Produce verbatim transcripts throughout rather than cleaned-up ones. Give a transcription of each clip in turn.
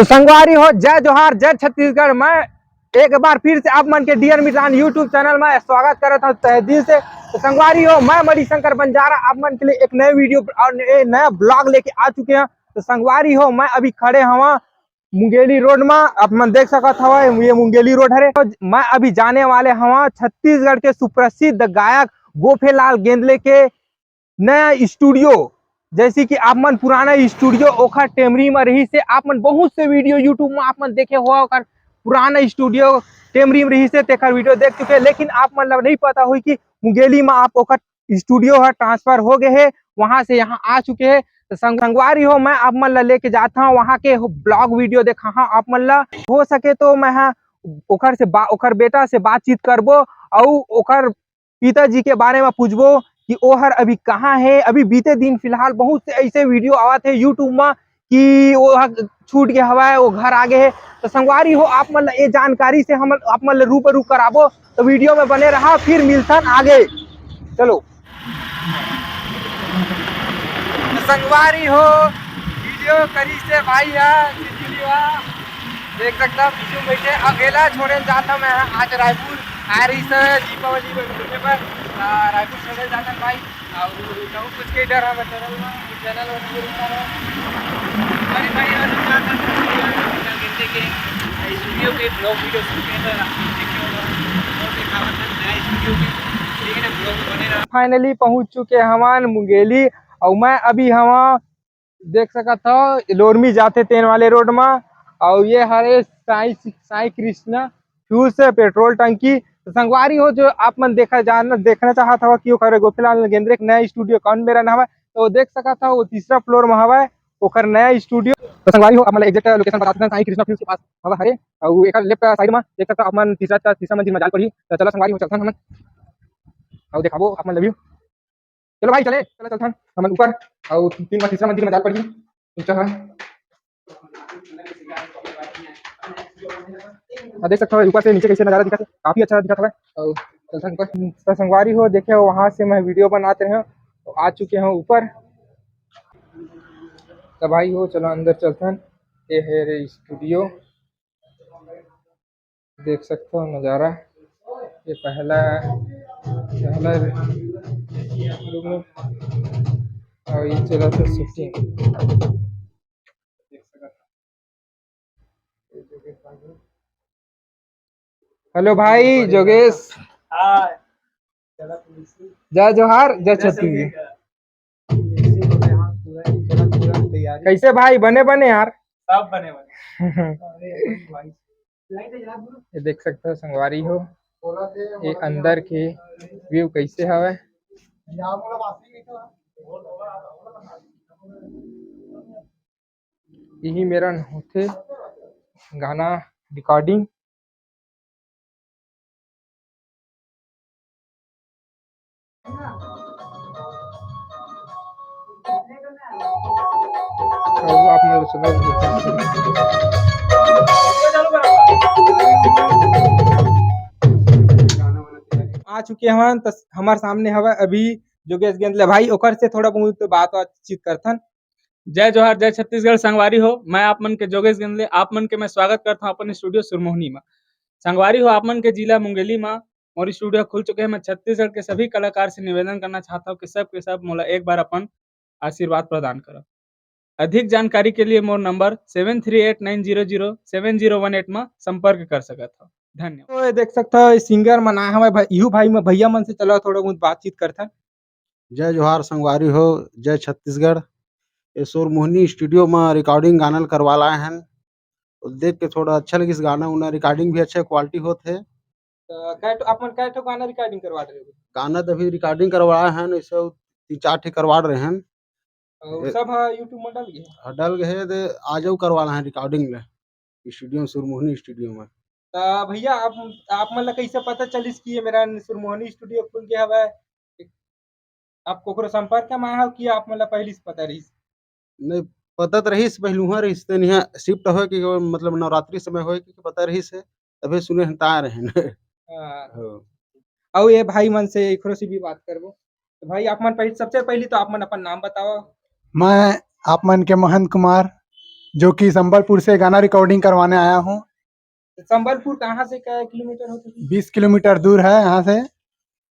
तो संगवारी हो, जय जोहार, जय छत्तीसगढ़। मैं एक बार फिर से आप मन के डियर मितान YouTube चैनल में स्वागत करत हूँ तहे दिल से। तो संगवारी हो, मैं मणिशंकर बंजारा आप मन के लिए एक नए वीडियो और ए-, नया ब्लॉग लेके आ चुके हैं। तो संगवारी हो, मैं अभी खड़े हवा मुंगेली रोड में, आप मन देख सकत हवा, ये मुंगेली रोड हरे। तो मैं अभी जाने वाले हवा छत्तीसगढ़ के सुप्रसिद्ध गायक गोफेलाल गेंदले के नया स्टूडियो, जैसे कि आप मन पुराना स्टूडियो ओखर टेमरी में रही से, आप मन बहुत से वीडियो YouTube में आप मन देखे हो ओकर पुराना स्टूडियो टेमरी में रही से, तेखर वीडियो देख चुके, लेकिन आप मन ला नहीं पता होई कि मुंगेली में आप ओकर स्टूडियो ह ट्रांसफर हो गए है, वहां से यहाँ आ चुके हैं। तो संग-, संगवारी हो, मैं आप मन ला लेके जाता हूँ वहाँ के ब्लॉग वीडियो देखा हाँ आप मन ला। हो सके तो मैं हाँ ओकर से बा-, ओकर बेटा से बातचीत करबो, अउ ओकर पिताजी के बारे में पूछबो कि ओहर अभी कहाँ है। अभी बीते दिन फिलहाल बहुत से ऐसे वीडियो आवत है YouTube में कि वो ह-, छूट गया हवा है, वो घर आ गए है। तो संगवारी हो, आप मन ला ये जानकारी से हम आप मन ला रूबरू कराबो, तो वीडियो में बने रहा, फिर मिलथन आगे। चलो। संगवारी हो, वीडियो करी से भाई हा, चिचुली हा, देख सकता हो पीछू बैठे। अब एला छोड़े जाता मैं आज रायपुर आ रही से दीपावली पर घूमे पर, आ, रायपुर छोड़े जाता भाई। और कहूँ कुछ के डर है चैनल में, चैनल में जरूर बना रहो। अरे भाई, आज हम जाता हैं गिनते के स्टूडियो के ब्लॉग वीडियो शूट के अंदर आप लोग देखे होगा। और दिखावत है नया स्टूडियो के, ठीक है ना, ब्लॉग में बने रहो। फाइनली पहुंच चुके हवन मुंगेली, और मैं अभी हवा देख सकत हव लोरमी जाथे तेन वाले रोड मा। और ये हरे साई साई कृष्णा फ्यूल से पेट्रोल टंकी। तो संगवारी हो, जो आप मन देखा जान देखना चाहत हव कि ओकर गोपीलाल गेंद्रे के नया स्टूडियो कौन मेरा हवय, तो देख सकत हव वो तीसरा फ्लोर में हवय ओकर नया स्टूडियो। तो संगवारी हो, आप मन एग्जैक्ट लोकेशन बता देथन, साई कृष्णा फ्यूल के पास हवा हरे। और एक लेफ्ट साइड में देख सकत हव आप मन तीसरा तीसरा मंजिल में जाल पड़ी। तो चलो संगवारी हो, चलथन हमन और देखाबो आप मन ला व्यू। चलो भाई, चले, चलो, चलथन हमन ऊपर, अउ तीन बार तीसरा मंजिल में जाल पड़ी। ऊंचा है। हाँ, देख सकते हो ऊपर से नीचे कैसे नजारा दिखत है, काफी अच्छा दिखत है। और चलथन ऊपर। तो संगवारी हो, देखे हो, वहां से मैं वीडियो बनाते रहे, तो आ चुके हैं ऊपर। तो भाई हो, चलो अंदर चलथन। ये है रे स्टूडियो। देख सकते हो नज़ारा, ये पहला, पहला रूम है और ये चला था शूटिंग। हेलो भाई जोगेश। हाय। जय जोहार, जय छत्तीसगढ़। कैसे भाई, बने बने यार? सब बने बने। ये देख सकते हो संगवारी हो, ये अंदर के व्यू कैसे हवे। यही मेरा होथे गाना रिकॉर्डिंग। आ चुके हवन, त हमार सामने हवा अभी जोगेश गेंदले भाई, ओकर से थोड़ा बहुत बात बातचीत करथन। जय जोहार, जय छत्तीसगढ़ संगवारी हो, मैं आप मन के जोगेश गेंदले, आप मन के मैं स्वागत करता हूँ अपन स्टूडियो सुरमोहनी में। संगवारी हो, आप मन के जिला मुंगेली में मोर स्टूडियो खुल चुके हैं। मैं छत्तीसगढ़ के सभी कलाकार से निवेदन करना चाहता हूँ कि सब के सब मोला एक बार अपन आशीर्वाद प्रदान करो। अधिक जानकारी के लिए मोर number seven three eight nine zero zero seven zero one eight में संपर्क कर सकत हो। धन्यवाद। तो ये देख सकता हो, सिंगर मन आए हवे भाई, यू भाई में भैया मन से चलो थोड़ा बहुत बातचीत करथन। जय जोहार संगवारी हो, जय छत्तीसगढ़। ये सुरमोहनी स्टूडियो में रिकॉर्डिंग गाना ल करवा लाए हन। देख के थोड़ा अच्छा लगिस गाना उना, रिकॉर्डिंग भी अच्छा क्वालिटी होत हे। तो कै ठो, आप मन कै ठो गाना रिकॉर्डिंग करवा रहे हो? गाना तो अभी रिकॉर्डिंग करवाए हन, ऐसे तीन चार ठे करवा रहे हन। और ए- सब ह YouTube में डल गए? हाँ, डल गए, दे आ जाओ करवा लाए हन रिकॉर्डिंग ले स्टूडियो, सुरमोहनी स्टूडियो में। तो भैया, आप, आप मन ला कैसे पता चलिस कि ये मेरा सुरमोहनी स्टूडियो खुल गया हवे? आप कोकरो संपर्क में आए हो कि आप मन ला पहली से पता रहिस? नहीं, पता तो रहिस, पहलुहा रहिस, ते निहा शिफ्ट होए के, मतलब नवरात्रि समय होए के पता रहिस हे, तभे सुने हन, ता रहे हन। हाँ। हाँ। अउ ये भाई मन से एकरो से भी बात करबो। तो भाई, आप मन पहले, सबसे पहले तो आप मन अपन नाम बताओ। मैं आप मन के महंत कुमार, जो कि संबलपुर से गाना रिकॉर्डिंग करवाने आया हूँ। तो संबलपुर कहाँ से क्या किलोमीटर होते? बीस किलोमीटर दूर है यहाँ से।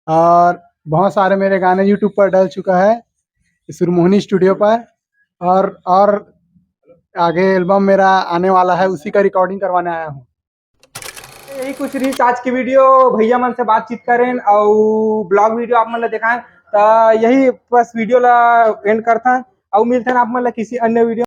और बहुत सारे मेरे गाने यूट्यूब पर डल चुका है सुरमोहनी स्टूडियो पर। और और आगे एल्बम मेरा आने वाला है, उसी का रिकॉर्डिंग करवाने आया हूँ। यही कुछ रहिस आज की वीडियो। भैया मन से बातचीत करेन अउ ब्लॉग वीडियो आप मन ला देखाएन। त यही बस वीडियो ला एंड करथन अउ मिलथन आप मन ला किसी अन्य वीडियो।